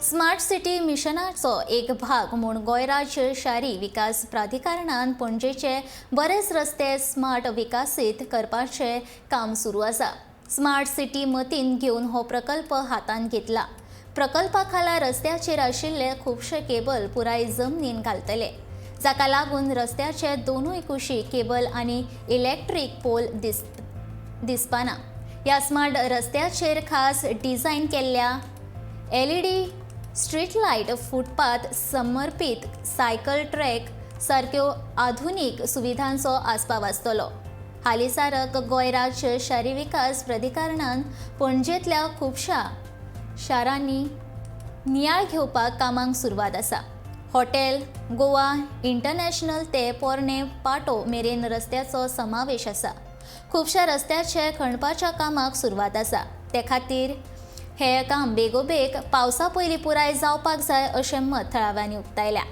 Smart city मिशनाचो एक भाग म्हूण गोंय राज्य शारी विकास प्राधिकरणान पणजेचे बरेच रस्ते स्मार्ट विकसीत करपाचें काम सुरू आसा. स्मार्ट सिटी मतीन घेवन हो प्रकल्प हातांत घेतला. प्रकल्पा खाला रस्त्याचेर आशिल्ले खुबशे केबल पुराय जमनीन घालतले, जाका लागून रस्त्याचे दोनूय कुशी केबल आनी इलेक्ट्रीक पोल दिसपाना. ह्या स्मार्ट रस्त्याचेर खास डिझायन केल्ल्या एलईडी स्ट्रीट लायट, फुटपाथ, समर्पीत सायकल ट्रॅक सारक्यो आधुनीक सुविधांचो आस्पाव आसतलो. हालींसारक गोंय राज्य शारी विकास प्राधिकरणान पणजेंतल्या खुबश्या शारांनी नियाळ घेवपाक कामाक सुरवात आसा. हॉटेल गोवा इंटरनॅशनल ते पोरणे पाटो मेरेन रस्त्याचो समावेश आसा. खुबश्या रस्त्याचे खणपाच्या कामाक सुरवात आसा. ते खातीर हे काम बेगोबेग पावसा पयलीं पुराय जावपाक जाय, अशें मत थळाव्यांनी उक्तायल्या.